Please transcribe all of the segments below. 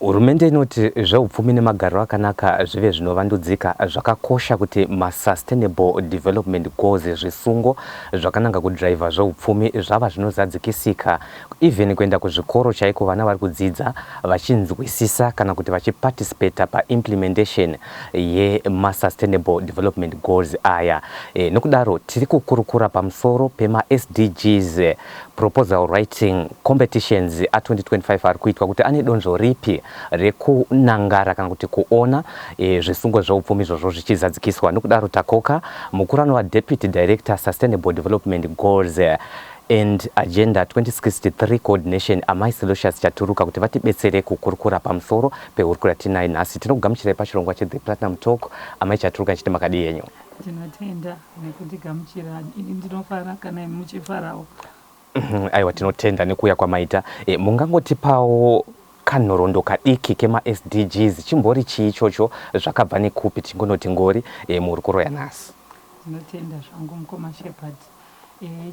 Hurumende inoti zveupfumi nemagariro akanaka zvive zvinovandudzika, zvakakosha kuti maSustainable Development Goals, zvisungo zvakananga kudhiraivha zveupfumi zvava zvinozadzikisika, even kuenda kuzvikoro chaiko vana vari kudzidza vachinzwisisa kana kuti vachiparticipata paimplementation yemaSustainable Development Goals aya. Nokudaro tiri kukurukura pamusoro pemaSDGs Proposal Writing Competitions a2025 ari kuitwa kuti ane donzvo ripi rekunangara kana kuti kuona zvisungo zveupfumi izvozvo zvichizadzikiswa. Nokudaro takoka mukuru anova Deputy Director Sustainable Development Goals and Agenda 2063 Coordination Amai Selocious Chaturuka kuti vatibetsere kukurukura pamusoro pehurukuro yatinayo nhasi. Tinokugamuchirai pachirongwa cheThe Platinum Talk. Amai Chaturuka, nchiti makadii henyu? Tinotenda nekundigamuchira. Ini ndinofara kana imi muchifarawo. Aiwa, tinotenda nekuuya kwamaita. Mungangotipawo kanhoroondo kadiki kemaSDGs, chimbori chii ichocho, zvakabva nekupi, tichingonoti ngori muhurukuro yanhasi? Tinotenda zvangu mukoma Shepherd.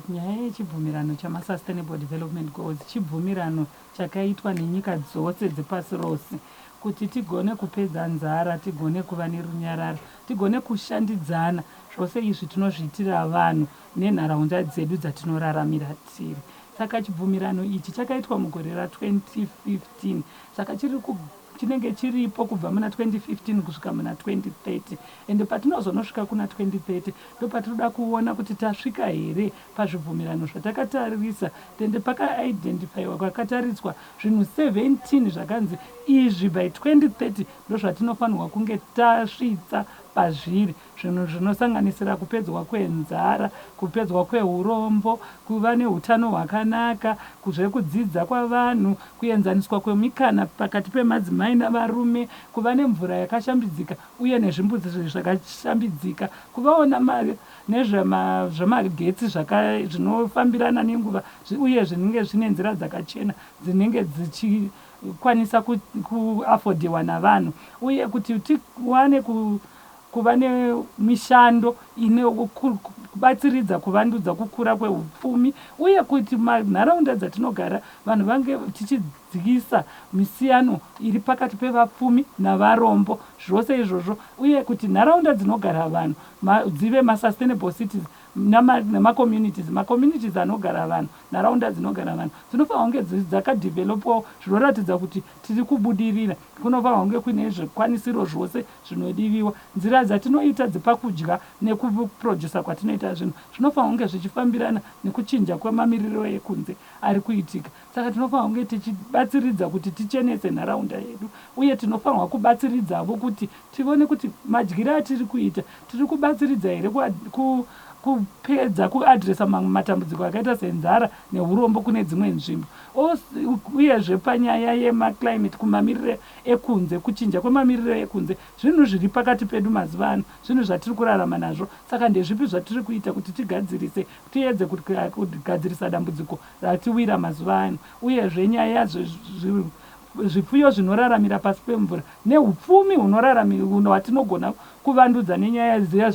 Nyaya yechibvumirano chamaSustainable Development Goals chibvumirano chakaitwa nenyika dzose dzepasi rose kuti tigone kupedza nzara, tigone kuva nerunyararo, tigone kushandidzana. Zvose izvi tinozviitira vanhu nenharaunda dzedu dzatinoraramira tiri. Saka chibvumirano ichi chakaitwa mugore ra2015, saka chiri chinenge chiripo kubva muna 2015 kusvika muna 2030. Ende patinozonosvika kuna 2030 ndopatinoda kuona kuti tasvika here pazvibvumirano zvatakatarisa. Tende pakaidentifaiwa, pakatariswa zvinhu 17 zvakanzi izvi by 2030 ndozvatinofanirwa kunge tasvitsa pazviri. Zvinhu zvinosanganisira kupedzwa kwenzara, kupedzwa kweurombo, kuva neutano hwakanaka, zvekudzidza kwavanhu, kuenzaniswa kwemikana pakati pemadzimai navarume, kuva nemvura yakashambidzika uye nezvimbuzi zvakashambidzika, kuvawo nezvemagetsi zvinofambirana nenguva uye zvinenge zvine nzira dzakachena dzinenge dzichikwanisa kuafodhiwa navanhu, uye kuti tiwane kuva nemishando ine kubatsiridza kuvandudza kukura kweupfumi, uye kuti nharaunda dzatinogara vanhu vange tichidzikisa misiyano iri pakati pevapfumi navarombo, zvose izvozvo, uye kuti nharaunda dzinogara vanhu dzive masustainable cities nemacommunities, macommunities anogara vanhu, nharaunda dzinogara vanhu dzinofanira kunge dzakadhivhelopwawo zvinoratidza kuti tiri kubudirira. Kunofanirwa kunge kuine zvikwanisiro zvose zvinodiviwa. Nzira dzatinoita dzepakudya nekuprojusa kwatinoita zvinhu zvinofanirwa kunge zvichifambirana nekuchinja kwemamiriro ekunze ari kuitika. Saka tinofanirwa kunge tichibatsiridza kuti tichenese nharaunda yedu, uye tinofanirwa kubatsiridzavo kuti tivone kuti madyiro atiri kuita tiri kubatsiridza here kupedza kuadresa mamwe matambudziko akaita senzara neurombo kune dzimwe nzvimbo. Uyezve panyaya yemaclimate, kumamiriro ekunze, kuchinja kwemamiriro ekunze, zvinhu zviri pakati pedu mazuva ano, zvinhu zvatiri kurarama nazvo. Saka ndezvipi zvatiri kuita kuti tigadzirise, tiedze kugadzirisa dambudziko ratiwira mazuva ano? Uyezve nyaya zvipfuyo zvinoraramira pasi pemvura neupfumi hunoraramira hwatinogona kuvandudza nenyaya dziya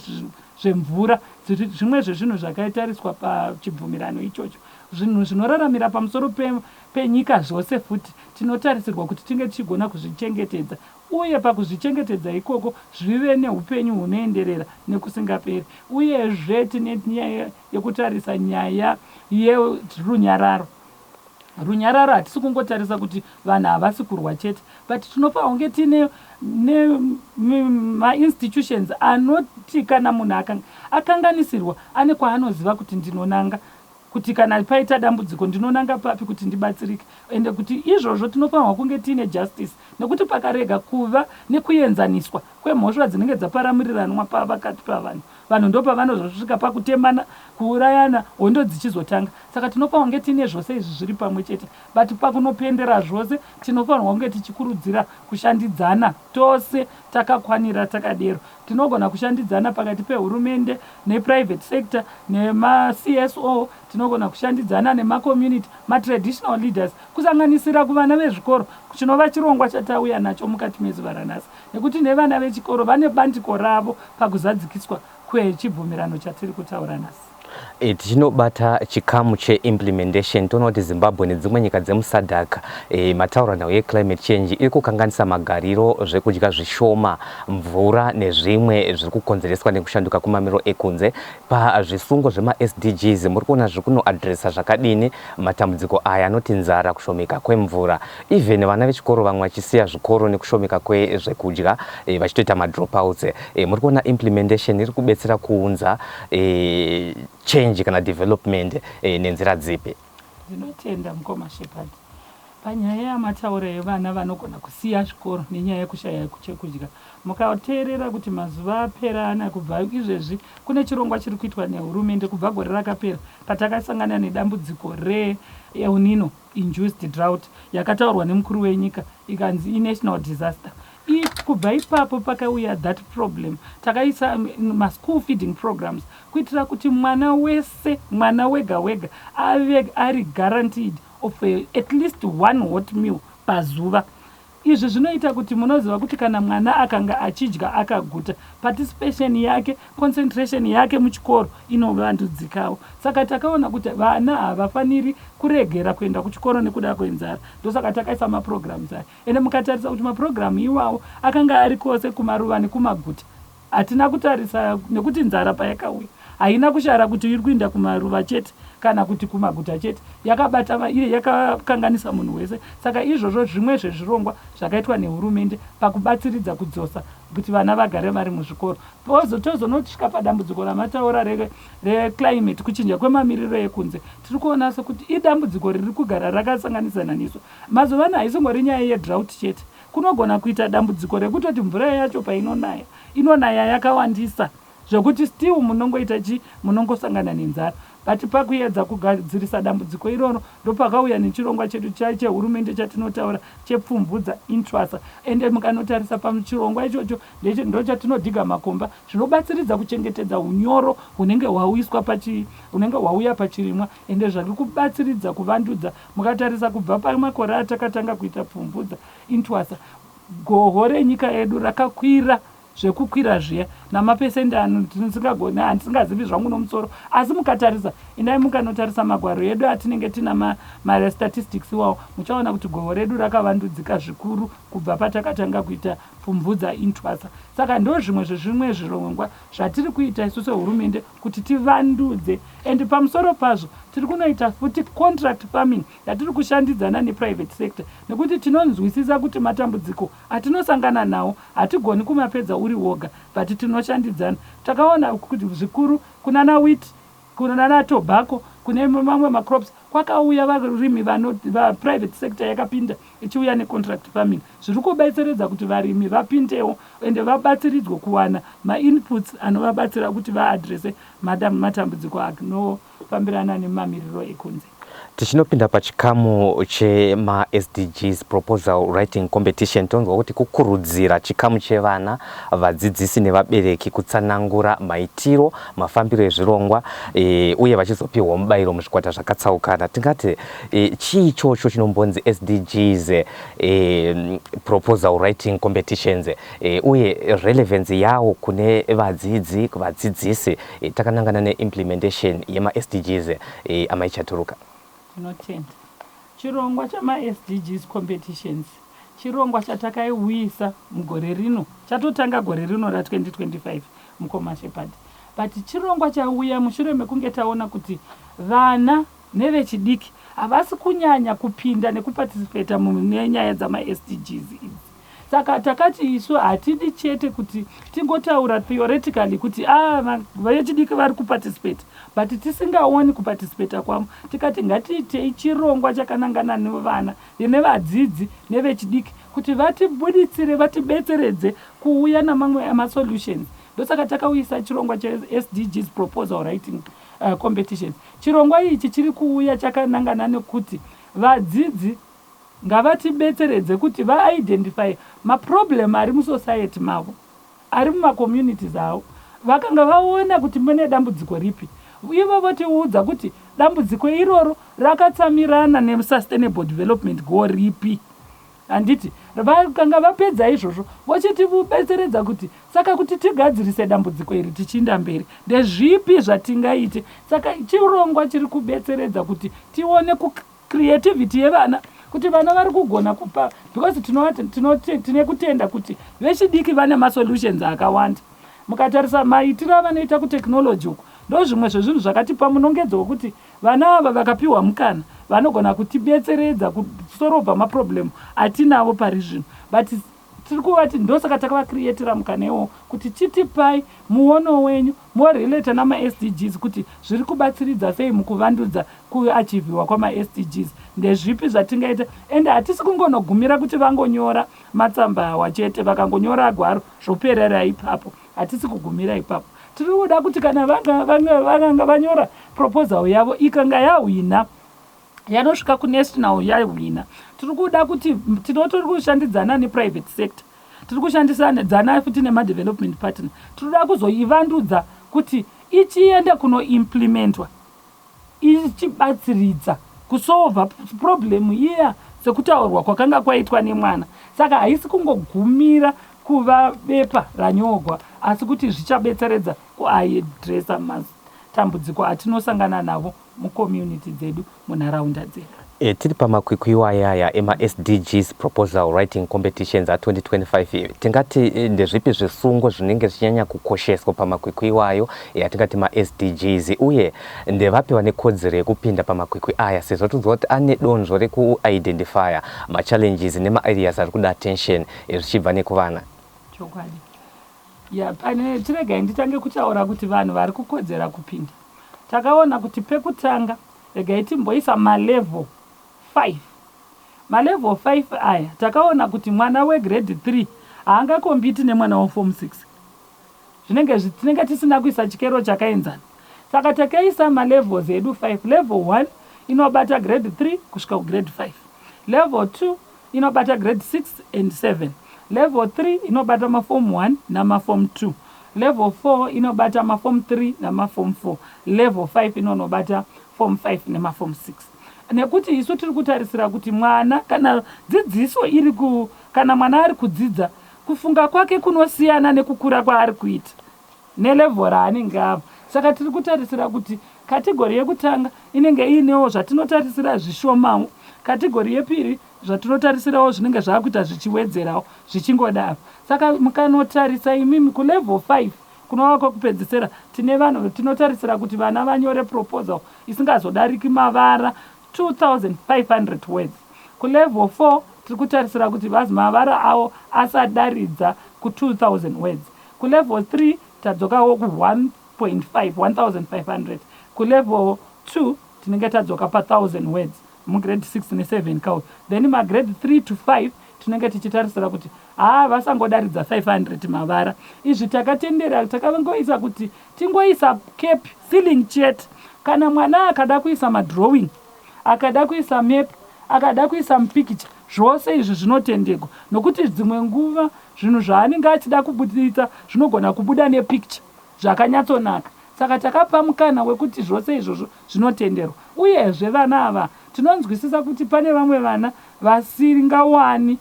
zvemvura, zvimwe zvezvinhu zvakaitariswa pachibvumirano ichocho. Zvinhu zvinoraramira pamusoro penyika zvose futi tinotarisirwa kuti tinge tichigona kuzvichengetedza, uye pakuzvichengetedza ikoko zvive neupenyu hunoenderera nekusingaperi. Uyezve tine nyaya yekutarisa nyaya yerunyararo. Runyararo hatisi kungotarisa kuti vanhu havasi kurwa chete, but tinofanira kunge tiine mainstitutions anoti kana munhu akanganisirwa ane kwaanoziva kuti ndinonanga, kuti kana paita dambudziko ndinonanga papi kuti ndibatsirike. Ende kuti izvozvo tinofanirwa kunge tiine justice, nekuti pakarega kuva nekuenzaniswa kwemhosva dzinenge dzaparamuriranwa pakati pavanhu, vanhu ndopavanozosvika pakutemana, kuurayana, hondo dzichizotanga. Saka tinofanirwa kunge tiine zvose izvi zviri pamwe chete, but pakunopendera zvose tinofanirwa kunge tichikurudzira kushandidzana tose takakwanira takadero. Tinogona kushandidzana pakati pehurumende neprivate sector nemaCSO, tinogona kushandidzana nemacommunity, matraditional leaders, kusanganisira kuvana vezvikoro, chinova chirongwa chatauya nacho mukati mezuva ranhasi, nekuti nevana vechikoro vane bandiko ravo pakuzadzikiswa kwechibvumirano chatiri kutaura nhasi. Tichinobata chikamu cheimplementation, toona kuti Zimbabwe nedzimwe nyika dzemuSADC, mataura nhau yeclimate change iri kukanganisa magariro, zvekudya zvishoma, mvura nezvimwe zviri kukonzereswa nekushanduka kwemamiriro ekunze. Pazvisungo zvemaSDGs muri kuona zviri kunoadresa zvakadini matambudziko aya anoti nzara, kushomeka kwemvura, even vana vechikoro vamwe vachisiya zvikoro nekushomeka kwezvekudya, vachitoita madropouts? Muri kuona implementation iri kubetsera kuunza change kana development nenzira dzipi? Ndinotenda, mukoma Shepard. Panyaya yamataura yevana vanogona kusiya zvikoro nenyaya yekushaya chekudya, mukateerera kuti mazuva apera ana kubva izvezvi kune chirongwa chiri kuitwa nehurumende kubva gore rakapera patakasangana nedambudziko reEl Nino induced drought yakataurwa nemukuru wenyika ikanzi inational disaster. Kubva ipapo pakauya that problem, takaisa maschool feeding programs kuitira kuti mwana wese, mwana wega wega ave ari guaranteed of at least one hot meal pazuva. Izvi zvinoita kuti, munoziva kuti kana mwana akanga achidya akaguta, participation yake, concentration yake muchikoro inovandudzikawo. Saka takaona kuti vana havafaniri kuregera kuenda kuchikoro nekuda kwenzara, ndosaka takaisa maprograms aya. Ende mukatarisa kuti mapurogiramu iwawo akanga ari kwose kumaruva nekumaguta. Hatina kutarisa, nekuti nzara payakauya haina kushara kuti iri kuinda kumaruva chete kana kuti kumaguta chete. Yakabata, iye yakakanganisa munhu wese. Saka izvozvo zvimwe zvezvirongwa zvakaitwa nehurumende pakubatsiridza kudzosa kuti vana vagare vari muzvikoro. Tozonosvika padambudziko ramataura reclimate, kuchinja kwemamiriro ekunze. Tiri kuona sekuti idambudziko riri kugara rakasanganisana nesu mazuva ano. Haisingori nyaya yedrought chete, kunogona kuita dambudziko rekutoti mvura yacho painonaya inonaya yakawandisa zvekuti still munongoita chi munongosangana nenzara. But pakuedza kugadzirisa dambudziko iroro, ndopakauya nechirongwa chedu chehurumende chatinotaura chePfumvudza Intwasa. Ende mukanotarisa pachirongwa ichocho, ndochatinodhiga makomba zvinobatsiridza kuchengetedza unyoro hunenge hwauiswa, hunenge hwauya pachirimwa. Ende zviri kubatsiridza kuvandudza. Mukatarisa kubva pamakore atakatanga kuita Pfumvudza Intwasa, goho renyika yedu rakakwira zvekukwira zviya namapesendi andisingagoni, handisingazivi zvangu nomusoro. Asi mukatarisa, indai mukanotarisa magwaro edu atinenge tina mastatistics iwawo, muchaona kuti goho redu rakavandudzika zvikuru kubva patakatanga kuita Pfumvudza Intwasa. Saka ndo zvimwe zvezvimwe zvirongwa zvatiri kuita isu sehurumende kuti tivandudze. And pamusoro pazvo tiri kunoita futi contract farming yatiri kushandidzana neprivate sector, nekuti tinonzwisisa kuti matambudziko atinosangana nawo hatigoni kumapedza uri woga, but tinoshandidzana. Takaona kuti zvikuru kunana wheat, kunana tobacco, kune mamwe macrops kwakauya varimi vaprivate sector yakapinda ichiuya necontract farming, zviri kubetseredza kuti varimi vapindewo ende vabatsiridzwe kuwana mainputs anovabatsira kuti vaaddresse matambudziko anofambirana nemamiriro ekunze. Tichinopinda pachikamu chemaSDGs proposal writing competition, tonzwa kuti kukurudzira chikamu chevana, vadzidzisi nevabereki kutsanangura maitiro, mafambiro ezvirongwa, uye vachizopiwa mubayiro muzvikwata zvakatsaukana. Tingati chii ichocho chinombonzi SDGs proposal writing competitions, uye relevance yawo kune vadzidzi, kuvadzidzisi, takanangana neimplementation yemaSDGs, amai Chaturuka? Tinotenda. Chirongwa chamaSDGs competitions chirongwa chatakaiuyisa mugore rino, chatotanga gore rino ra2025, mukoma Shepard. But chirongwa chauya mushure mekunge taona kuti vana nevechidiki havasi kunyanya kupinda nekuparticipata munenyaya dzamaSDGs idzi. Saka takati isu hatidi chete kuti tingotaura theoretically kuti a ah, vechidiki vari kuparticipate, but tisingaoni kuparticipata kwavo. Tikati ngatiitei chirongwa chakanangana nevana nevadzidzi nevechidiki kuti vatibuditsire, vatibetseredze kuuya namamwe amasolutions. Ndosaka takauyisa chirongwa cheSDGs proposal writing competitions. Chirongwa ichi chiri kuuya chakanangana nekuti vadzidzi ngavatibetseredze kuti vaidentify maproblem ari musociety mavo, ari mumacommunities avo. Vakanga vaona kuti mune dambudziko ripi, ivo votiudza kuti dambudziko iroro rakatsamirana nesustainable development goal ripi. Handiti vakanga vapedza izvozvo, vochitibetseredza kuti saka kuti tigadzirise dambudziko iri tichiinda mberi, ndezvipi zvatingaite? Saka chirongwa chiri kubetseredza kuti tione creativity yevana, kuti vana vari kugona kupa, because tine kutenda kuti vechidiki vane masolutions akawanda. Mukatarisa maitiro avanoita kutechnology uku, ndo zvimwe zvezvinhu zvakatipa munongedzo wekuti vana ava vakapiwa mukana vanogona kutibetseredza kusolva maproblem atinavo pari zvino. But tiri kuvati, ndosaka takavacreatira mukana iwowo kuti chitipai muono wenyu morelata namaSDGs, kuti zviri kubatsiridza sei mukuvandudza kuachieviwa kwamaSDGs, ndezvipi zvatingaita. Ende hatisi kungonogumira kuti vangonyora matsamba awa chete, vakangonyora gwaro zvoperera ipapo. Hatisi kugumira ipapo. Tiri kuda kuti kana vanga vanyora proposal yavo, ikanga yahwina, yanosvika kunational yahwina, tiri kuda kuti tinotori kushandidzana neprivate sector, tiri kushandidzana futi nemadevelopment partner. Tiri kuda kuzoivandudza kuti ichienda kunoimplementwa, ichibatsiridza kusolva problem iya sekutaurwa kwakanga kwaitwa nemwana. Saka haisi kungogumira kuva bepa ranyorwa, asi kuti zvichabetseredza kuaddressa matambudziko atinosangana navo mucommunity dzedu, munharaunda dzedu. Tiri pamakwikwi iwayaya emaSDGs proposal writing competitions a2025, tingati ndezvipi zvisungo zvinenge zvichinyanya kukosheswa pamakwikwi iwayo atingati maSDGs, uye ndevapi vane kodzero yekupinda pamakwikwi aya, sezvo tinzwa kuti ane donzvo rekuidentifya machallenges nemaareas ari kuda attention zvichibva nekuvana? Chokwadi, ya, pane chiregai nditange kutaura kuti vanhu vari kukodzera kupinda. Takaona kuti pekutanga regai timboisa malevel 5. Malevel 5 aya, takaona kuti mwana wegrade 3 haangacompete nemwana weform 6. Zvinenge tinenge tisina kuisa chikero chakaenzana. Saka takaisa malevels edu 5. Level 1 inobata grade 3 kusvika kugrade 5. Level 2 inobata grade 6 and 7. Level 3 inobata maform 1 namaform 2. Level 4 inobata maform 3 namaform 4. Level 5 inonobata form 5 nemaform 6, nekuti isu tiri kutarisira kuti mwana kana dzidziso iri ku kana mwana ari kudzidza, kufunga kwake kunosiyana nekukura kwaari kuita nelevel raanenge ava. Saka tiri kutarisira kuti category yekutanga inenge iinewo zvatinotarisira zvishomawo, category yepiri zvatinotarisirawo zvinenge zvaakuita zvichiwedzerawo, zvichingodaro. Saka mukanotarisa imimi kulevel 5, kunova kwekupedzisira, tine vanhu tinotarisira kuti vana vanyore proposal isingazodariki mavara 2500 words. Kulevel 4 tiri kutarisira kuti vazi mavara avo asadaridza ku2000 words. Kulevel 3 tadzokawo ku1.5, 1500. Kulevel 2 tinenge tadzoka pa1000 words mugrade 6 ne7 kau. Then magrade 3 to 5 tinenge tichitarisira kuti haa, vasangodaridza 500 mavara. Izvi takatendera, takangoisa kuti tingoisa cap, ceiling chete. Kana mwana akada kuisa madrawing, akada kuisa map, akada kuisa mupikicha, zvose izvi zvinotendegwa, nokuti dzimwe nguva zvinhu zvaanenge achida kubuditsa zvinogona kubuda nepicture zvakanyatsonaka. Saka takapa mukana wekuti zvose izvozvo zvinotenderwa. Uyezve vana ava, tinonzwisisa kuti pane vamwe vana vasingawani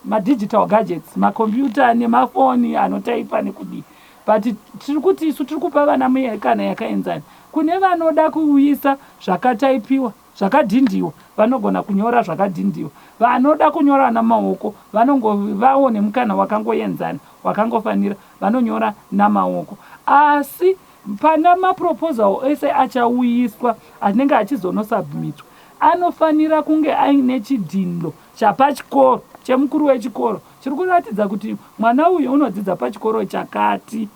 madigital gadgets, makombiyuta nemafoni anotaipa nekudii, but tiri kuti isu tiri kupa vana mikana yakaenzana. Kune vanoda kuuyisa zvakataipiwa, zvakadhindiwa, vanogona kunyora zvakadhindiwa. Vanoda kunyora namaoko vanongovawo nemukana wakangoenzana, wakangofanira, vanonyora namaoko. Asi pana maproposal ese achauyiswa anenge achizonosubmitwa, anofanira kunge aine chidhindo chapachikoro, chemukuru wechikoro, chiri kuratidza kuti mwana uyu unodzidza pachikoro chakati.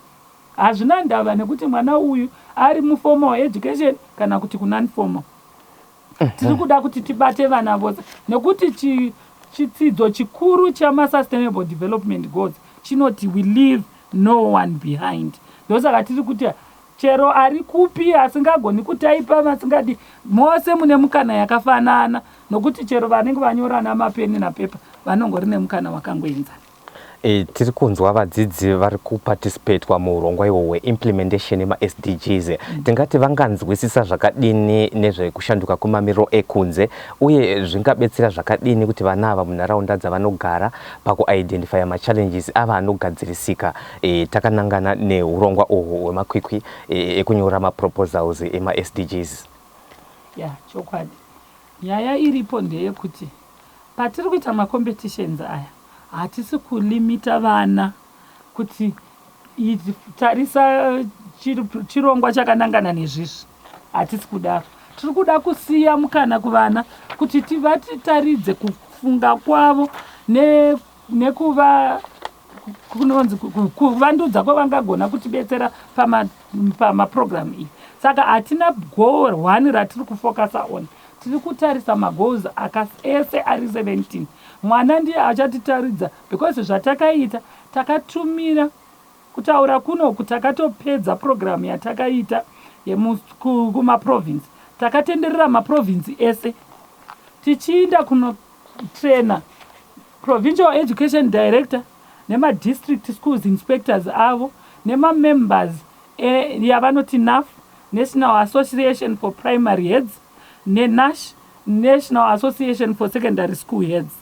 Hazvina ndava nekuti mwana uyu ari muformal education kana kuti kunon-formal. Tiri kuda kuti tibate vana vose, nekuti chitsidzo chikuru chamasustainable development goals chinoti "We leave no one behind." Ndosaka tiri kuti chero ari kupi asingagoni kutaipa, vasingadi, mose mune mukana yakafanana, nokuti chero vanenge vanyora namapeni napepa vanongori nemukana wakangoenzana. Tiri kunzwa vadzidzi vari kuparticipatwa muurongwa ihwo hweimplementation yemaSDGs. Tingati vanganzwisisa zvakadini nezvekushanduka kwemamiriro ekunze, uye zvingabetsera zvakadini kuti vana ava munharaunda dzavanogara pakuidentifya machallenges ava anogadzirisika takanangana neurongwa uhwu hwemakwikwi ekunyora maproposals emaSDGs? Ya, chokwadi. Nyaya iripo ndeyekuti patiri kuita macompetitions aya, hatisi kulimita vana kuti tarisa chirongwa chakanangana nezvizvi. Hatisi kudaro. Tiri kuda kusiya mukana kuvana kuti tivatitaridze kufunga kwavo nekuva kunonzi kuvandudza kwavangagona kutibetsera pamaprogram iyi. Saka hatina goal one ratiri kufocusa on. Tiri kutarisa magoals ese ari 17. Mwana ndiye achatitaridza, because zvatakaita, takatumira kutaura kunoku, takatopedza programu yatakaita kumaprovince. Takatenderera maprovince ese tichiinda kunotraina provincial education director nemadistrict schools inspectors avo nemamembers yavanoti NAF, National Association for Primary Heads, neNASH, National Association for Secondary School Heads.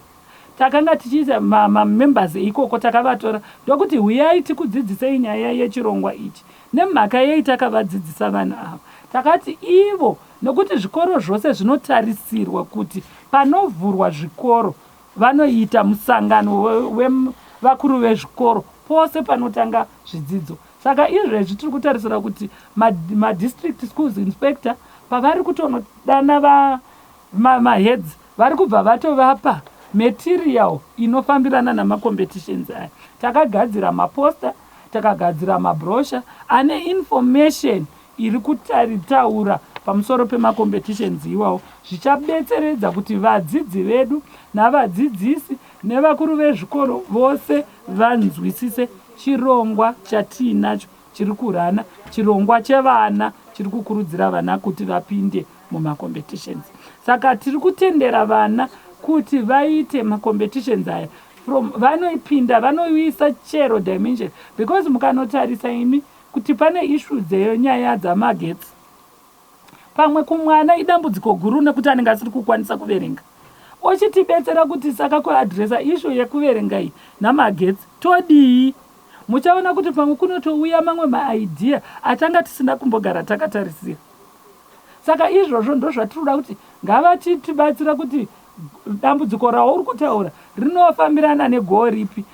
Takanga tichiita mamembers ikoko, takavatora ndokuti, "Huyai tikudzidzisei nyaya yechirongwa ichi." Nemhaka yei takavadzidzisa vanhu ava? Takati ivo, nokuti zvikoro zvose zvinotarisirwa kuti panovhurwa zvikoro vanoita musangano wevakuru vezvikoro pose panotanga zvidzidzo. Saka izvezvi tiri kutarisira kuti madistrict schools inspector pavari kutonodana maheads, vari kubva vatovapa material inofambirana namacompetitions aya. Takagadzira maposter, takagadzira mabrochure ane information iri kutaura pamusoro pemacompetitions iwawo, zvichabetseredza kuti vadzidzi vedu navadzidzisi nevakuru vezvikoro vose vanzwisise chirongwa chatiinacho chiri kurana, chirongwa chevana chiri kukurudzira vana kuti vapinde mumacompetitions. Saka tiri kutendera vana kuti vaite macompetitions aya. From vanoipinda, vanoisa chero dimension, because mukanotarisa imi kuti pane issue dzenyaya dzamagetsi, pamwe kumwana idambudziko guru nekuti anenge asiri kukwanisa kuverenga, ochitibetsera kuti saka kuaddressa issue yekuverenga iyi namagetsi todii? Muchaona kuti pamwe kunotouya mamwe maidea atanga tisina kumbogara takatarisira. Saka izvozvo ndo zvatiri kuda kuti ngavachitibatsira kuti dambudziko rauri kutaura rinofambirana negoal ripi,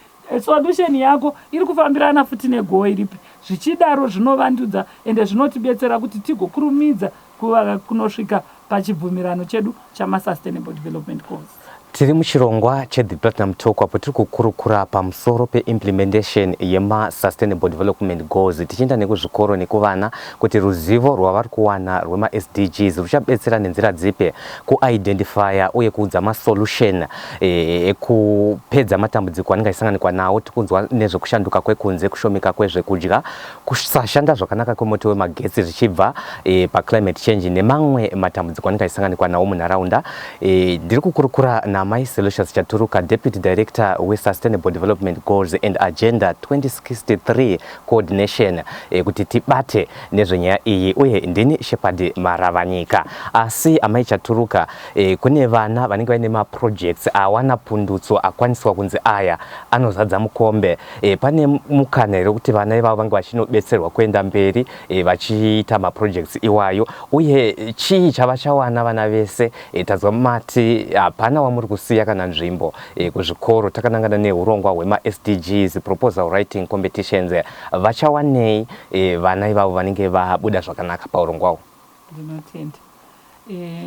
solution yako iri kufambirana futi negoal ripi. Zvichidaro zvinovandudza ende zvinotibetsera kuti tigokurumidza kunosvika pachibvumirano chedu chamasustainable development goals. Tiri muchirongwa cheThe Platinum Talk, apo tiri kukurukura pamusoro peimplementation yemasustainable development goals, tichienda nekuzvikoro nekuvana kuti ruzivo rwavari kuwana rwemaSDGs ruchabetsera nenzira dzipi kuidentifya uye kuudza masolution ekupedza matambudziko anenge achisanganikwa nawo. Tikunzwa nezvekushanduka kwekunze, kushomeka kwezvekudya, kusashanda zvakanaka kwemoto wemagetsi zvichibva paclimate change nemamwe matambudziko anenge achisanganikwa nawo munharaunda. Ndiri kukurukura namai Celocious Chaturuka, deputy director weSustainable Development Goals and Agenda 2063 Coordination, kuti tibate nezvenyaya iyi, uye ndini Shepard Maravanyika. Asi amai Chaturuka, kune vana vanenge vaine maprojects awana pundutso, akwaniswa kunzi aya anozadza mukombe. Pane mukana here kuti vana ivavo vange vachinobetserwa kuenda mberi vachiita maprojects iwayo, uye chii chavachawana vana vese? Tazwa mati hapana wamuri kusiya kana nzvimbo kuzvikoro takanangana neurongwa hwemaSDGs proposal writing competitions. Vachawanei vana ivavo vanenge vabuda zvakanaka paurongwa uhu? Ndinotenda.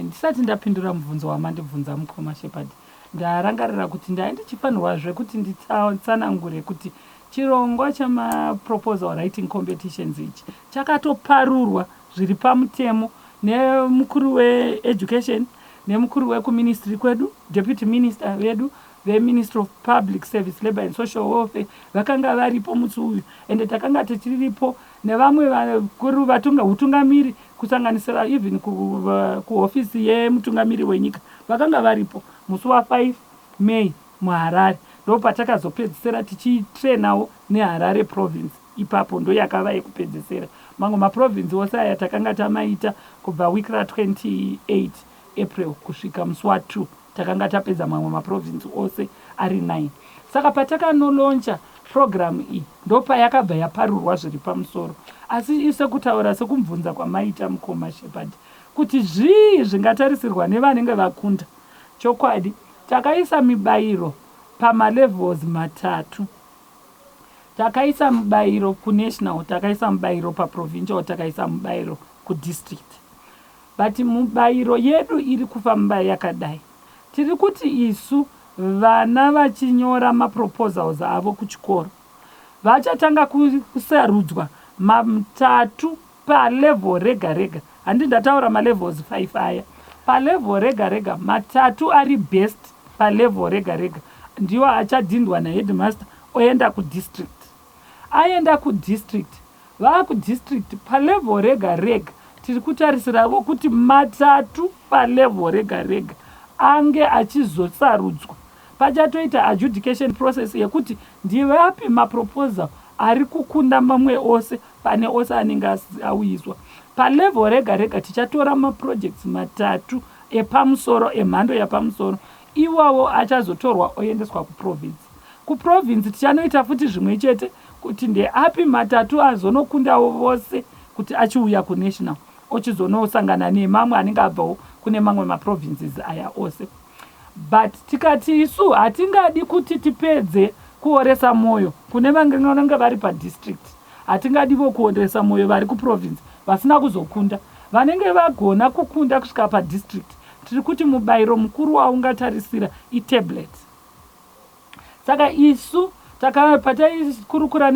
Ndisati ndapindura mubvunzo wamandibvunza, mukoma Shepard, ndarangarira kuti ndai ndichifanirwazve kuti nditsanangure kuti chirongwa chamaproposal writing competitions ichi chakatoparurwa zviri pamutemo nemukuru weeducation nemukuru wekuministry kwedu, deputy minister vedu veMinistry of Public Service, Labour and Social Welfare vakanga varipo musi uyu, ende takanga tichiripo nevamwe vakuru utungamiri, kusanganisira even kuhofisi yemutungamiri wenyika, vakanga varipo musi wa5 May muHarare. Ndopatakazopedzisira tichitrainawo neHarare Province. Ipapo ndo yakava yekupedzisira. Mamwe maprovince ose aya takanga tamaita kubva week ra28 April kusvika musi wa2, takanga tapedza mamwe maprovince ose ari 9. Saka patakanolauncha program iyi, ndopayakabva yaparurwa zviri pamusoro. Asi sekutaura, sekumubvunza kwamaita mukoma Shepard, kuti zvii zvingatarisirwa nevanenge vakunda, chokwadi takaisa mibayiro pamalevels matatu. Takaisa mubayiro kunational, takaisa mubayiro paprovincial, takaisa mubayiro kudistrict. But mubayiro yedu iri kufamba yakadai: tiri kuti isu vana vachinyora maproposals avo kuchikoro, vachatanga kusarudzwa matatu palevel rega rega. Handi ndataura malevels 5 aya? Palevel rega rega, matatu ari best palevel rega rega ndiwo achadhindwa naheadmaster oenda kudistrict. Aenda kudistrict, vaakudistrict, palevel rega rega tiri kutarisiravo kuti matatu palevel rega rega ange achizosarudzwa. Pachatoita adjudication process yekuti ndivapi maproposal ari kukunda mamwe ose pane ose anenge auyiswa. Palevel rega rega tichatora maprojects matatu epamusoro, emhando yapamusoro. Iwawo achazotorwa oendeswa kuprovince. Kuprovince tichanoita futi zvimwe chete, kuti ndeapi matatu azonokundawo vose kuti achiuya kunational, ochizonosangana nemamwe anenge abvawo kune mamwe maprovinces aya ose. But tikati isu hatingadi kuti tipedze kuoresa mwoyo kune vanenge vari padistrict, hatingadivo kuoresa mwoyo vari kuprovince vasina kuzokunda. Vanenge vagona kukunda kusvika padistrict, tiri kuti mubayiro mukuru waungatarisira itablet. Saka isu pataikurukura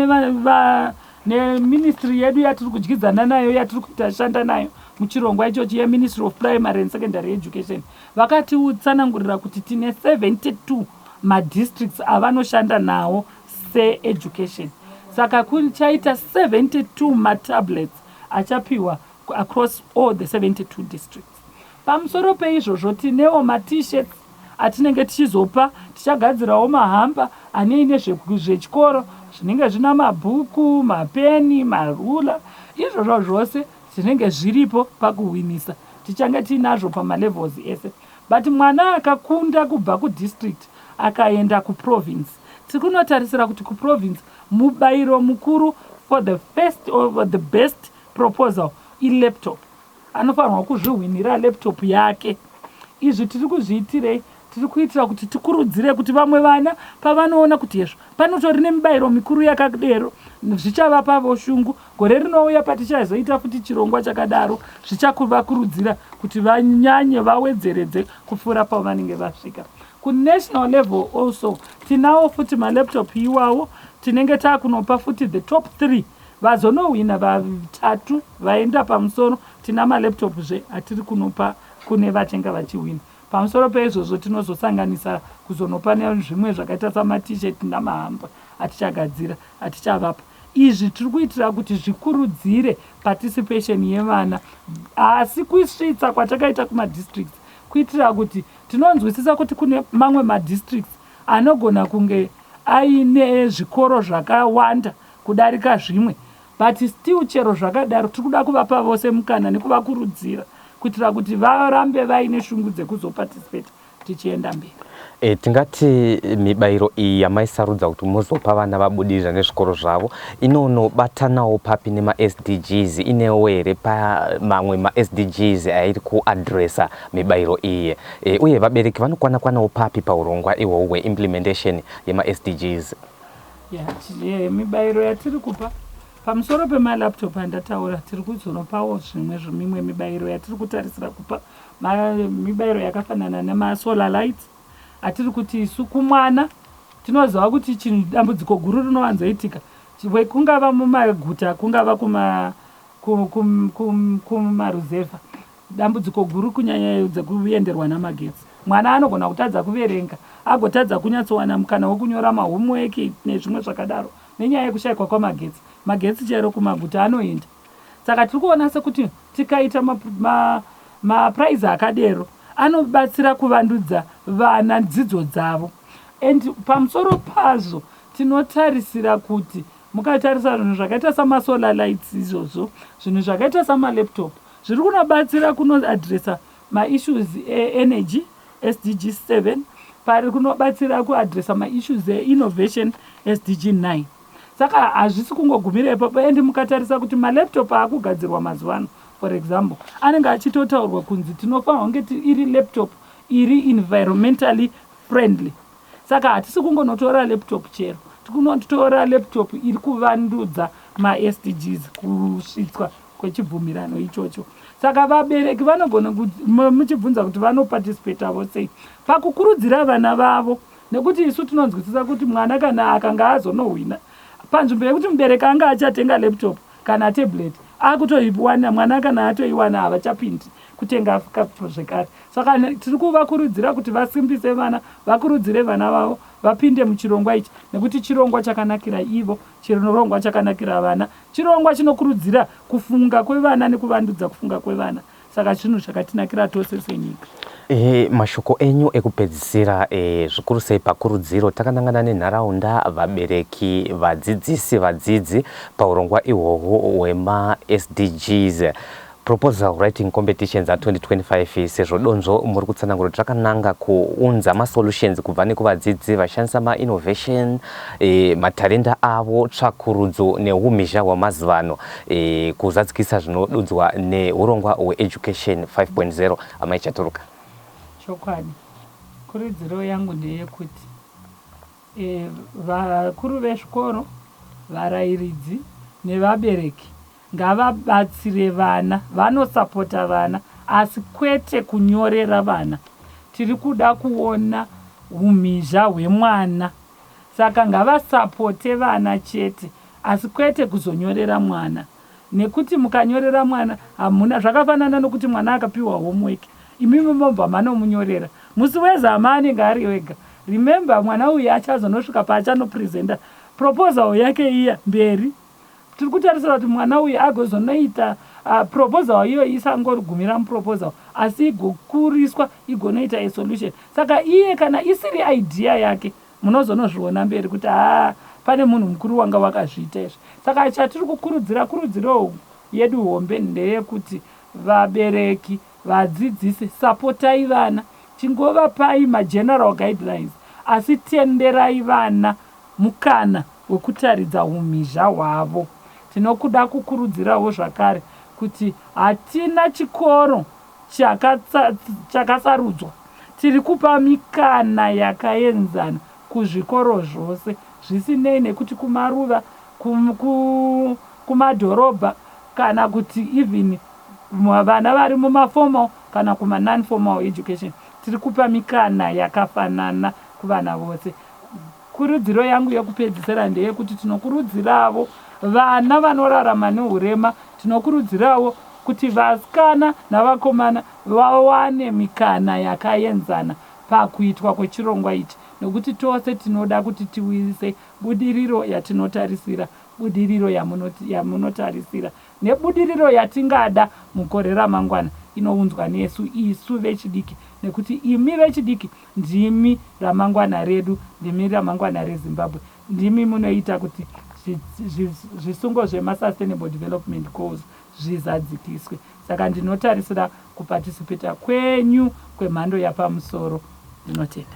neministry yedu yatiri kudyidzana nayo, yatiri kuita shanda nayo muchirongwa ichochi, yeMinistry of Primary and Secondary Education, vakatitsanangurira kuti tine 72 madistricts avanoshanda nawo seeducation. Saka kuchaita 72 matablets achapiwa across all the 72 districts. Pamusoro peizvozvo, tinewo maT-shirts atinenge tichizopa. Tichagadzirawo mahamper anei nezvechikoro, zvinenge zvina mabhuku, mapeni, marula. Izvozvo zvose zvinenge zviripo pakuhwinisa, tichange tiinazvo pamalevels ese. But mwana akakunda kubva kudistrict akaenda kuprovince, tiri kunotarisira kuti kuprovince mubayiro mukuru for the first or the best proposal ilaptop. Anofanirwa kuzvihwinira laptop yake. Izvi tiri kuzviitirei? Tiri kuitira kuti tikurudzire kuti vamwe vana pavanoona kuti hezvo, panotori nemibayiro mikuru yakadero, zvichavapavo shungu. Gore rinouya patichazoita futi chirongwa chakadaro, zvichakuvakurudzira kuti vanyanye vawedzeredze kupfuura pavanenge vasvika. Kunational level also tinawo futi malaptop iwawo. Tinenge taakunopa futi the top three vazonohwina, vatatu vaenda pamusoro. Tina malaptop zve atiri kunopa kune vachange vachihwina. Pamusoro peizvozvo, tinozosanganisa kuzonopa nezvimwe zvakaita samaT-shirt namahamper atichagadzira, atichavapa. Izvi tiri kuitira kuti zvikurudzire participation yevana. Asi kusvitsa kwatakaita kumadistricts kuitira kuti tinonzwisisa kuti kune mamwe madistricts anogona kunge aine zvikoro zvakawanda kudarika zvimwe, but still, chero zvakadaro, tiri kuda kuvapa vose mukana nekuvakurudzira kuitira kuti varambe vaine shungu dzekuzoparticipate tichienda mberi. Tingati mibayiro iyi yamaisarudza kuti muzopa vana vabudirira nezvikoro zvavo inonobatanawo papi nemaSDGs? Inewo here pamamwe maSDGs airi kuadresa mibayiro iyi? Uye vabereki vanokwana kwanawo papi paurongwa ihwohwo hweimplementation yemaSDGs? Yeah, mibayiro yatiri kupa pamusoro pemalaptop andataura, tiri kuzonopawo zvimwe, mimwe mibayiro yatiri kutarisira kupa mibayiro yakafanana nemasolar lights atiri kuti isu kumwana. Tinoziva kuti chinhu, dambudziko guru rinowanzoitika, kungava mumaguta, kungava kumaruzevha, dambudziko guru kunyanya dzekuenderwa namagetsi. Mwana anogona kutadza kuverenga, agotadza kunyatsowana mukana wekunyora mahomework nezvimwe zvakadaro nenyaya yekushayikwa kwamagetsi. Magetsi chero kumaguta anoenda. Saka tiri kuona sekuti tikaita maprize akadero, anobatsira kuvandudza vana dzidzo dzavo. And pamusoro pazvo, tinotarisira kuti mukatarisa zvinhu zvakaita samasolar lights izvozvo, zvinhu zvakaita samalaptop, zviri kunobatsira kunoaddressa maissues eenergy, SDG 7, pari kunobatsira kuaddressa maissues einnovation, SDG 9. Saka hazvisi kungogumira ipapo. And mukatarisa kuti malaptop aakugadzirwa mazuva ano, for example, anenge achitotaurwa kunzi tinofanirwa kunge iri laptop iri environmentally friendly. Saka hatisi kungonotora laptop chero, tikunotora laptop iri kuvandudza maSDGs, kusvitswa kwechibvumirano ichocho. Saka vabereki vanogona muchibvunza kuti vanoparticipatavo sei pakukurudzira vana vavo, nekuti isu tinonzwisisa kuti mwana kana akanga azonohwina, panzvimbo yekuti mubereki anga achatenga laptop kana tablet, akutoiwana mwana. Kana atoiwana, havachapindi kutenga zvekare. Saka tiri kuvakurudzira kuti vasimbise vana, vakurudzire vana vavo vapinde muchirongwa ichi, nekuti chirongwa chakanakira ivo, chirongwa chakanakira vana, chirongwa chinokurudzira kufunga kwevana nekuvandudza kufunga kwevana. Saka chinhu chakatinakira tose senyika. Mashoko enyu ekupedzisira, zvikuru sei pakurudziro takanangana nenharaunda, vabereki, vadzidzisi, vadzidzi paurongwa ihwohwo hwemaSDGs proposal writing competitions a2025, sezvo donzvo muri kutsanangura kuti rakananga kuunza masolutions kubva nekuvadzidzi vashandisa mainnovation, matarenda avo, tsvakurudzo neumhizha hwamazuva ano, kuzadzikisa zvinodudzwa neurongwa hweEducation 5.0, amai Chaturuka? Chokwadi, kurudziro yangu ndeyekuti vakuru vezvikoro, varayiridzi nevabereki ngavabatsire vana, vanosapota vana, asi kwete kunyorera vana. Tiri kuda kuona umhizha hwemwana, saka ngavasapote vana chete, asi kwete kuzonyorera mwana, nekuti mukanyorera mwana hamuna. Zvakafanana nokuti mwana akapiwa homework, imimi mobva manomunyorera musi wezama, anenge ari wega. Remember, mwana uyu achazonosvika paachanopresenta proposal yake iya mberi. Tiri kutarisira kuti mwana uyu agozonoita proposal iyo isangogumira muproposal, asi igokuriswa, igonoita asolution. Saka iye kana isiri idea yake, munozonozviona mberi kuti haa, pane munhu mukuru wanga wakazviita izvi. Saka chatiri kukurudzira, kurudziro yedu hombe ndeyekuti vabereki, vadzidzisi, sapotai vana, chingovapai mageneral guidelines, asi tenderai vana mukana wekutaridza umhizha hwavo. Tinokuda kukurudzirawo zvakare kuti hatina chikoro chakasarudzwa. Tiri kupa mikana yakaenzana kuzvikoro zvose, zvisinei nekuti kumaruva, kumadhorobha, kana kuti even vana vari mumaformal kana kumanon-formal education. Tiri kupa mikana yakafanana kuvana vose. Kurudziro yangu yekupedzisira ndeyekuti tinokurudziravo vana vanorarama neurema, tinokurudzirawo kuti vasikana navakomana vawane mikana yakaenzana pakuitwa kwechirongwa ichi, nokuti tose tinoda kuti tiwise budiriro yatinotarisira, budiriro yamunotarisira nebudiriro yatingada mugore ramangwana inounzwa nesu isu vechidiki, nekuti imi vechidiki ndimi ramangwana redu, ndimi ramangwana reZimbabwe, ndimi munoita kuti zvisungo zvemasustainable development goals zvizadzikiswe. Saka ndinotarisira kuparticipata kwenyu kwemhando yapamusoro. Ndinotenda.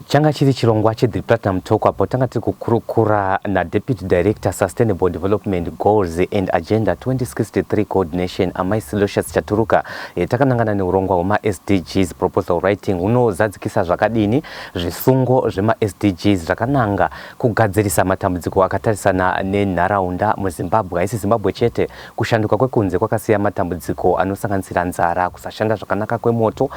Changa chiri chirongwa cheThe Platinum Talk, apo tanga tiri kukurukura naDeputy Director, Sustainable Development Goals and Agenda 2063 Coordination, amai Silocious Chaturuka. Takanangana neurongwa hwemaSDGs proposal writing hunozadzikisa zvakadini zvisungo zvemaSDGs zvakananga kugadzirisa matambudziko akatarisana nenharaunda muZimbabwe. Haisi Zimbabwe chete, kushanduka kwekunze kwakasiya matambudziko anosanganisira nzara, kusashanda zvakanaka kwemoto,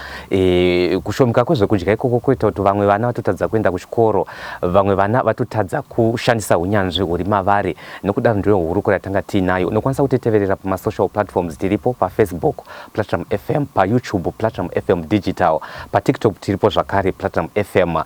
kushomeka kwezvekudya. Ikoko kuita kuti vamwe vana vatotadza kuenda kuchikoro, vamwe vana vatotadza kushandisa unyanzvi huri mavari. Nokudaro ndiyo hurukuro yatanga tiinayo. Unokwanisa kutiteverera pamasocial platforms. Tiripo paFacebook, Platinum FM, paYouTube, Platinum FM Digital, paTikTok tiripo zvakare, Platinum FM.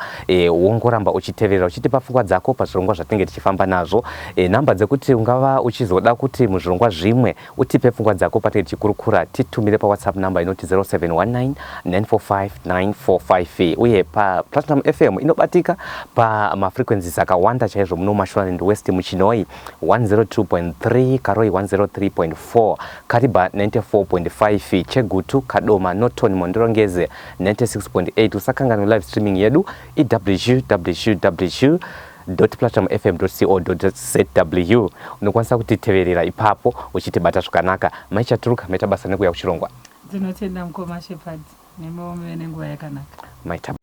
Wongoramba uchiteverera, uchitipa pfungwa dzako pazvirongwa zvatinenge tichifamba nazvo. Nhamba dzekuti ungava uchizoda kuti muzvirongwa zvimwe utipe pfungwa dzako patinenge tichikurukura, titumire paWhatsApp namba inoti 0719 945 945. Uye paPlatinum FM inobatika pamafrequencies akawanda chaizvo muno muMashonaland West, muChinhoyi 102.3, Karoi 103.4, Kariba 94.5, Chegutu, Kadoma, Norton, Mhondoro-Ngezi 96.8. Usakanganwe live streaming yedu iwww platinumfm co zw. Unokwanisa kutiteverera ipapo uchitibata zvakanaka. Maichaturuka, maita basa nekuuya kuchirongwa. Ndinotenda, mukoma Shepard, nemewo muve nenguva yakanaka. Maita.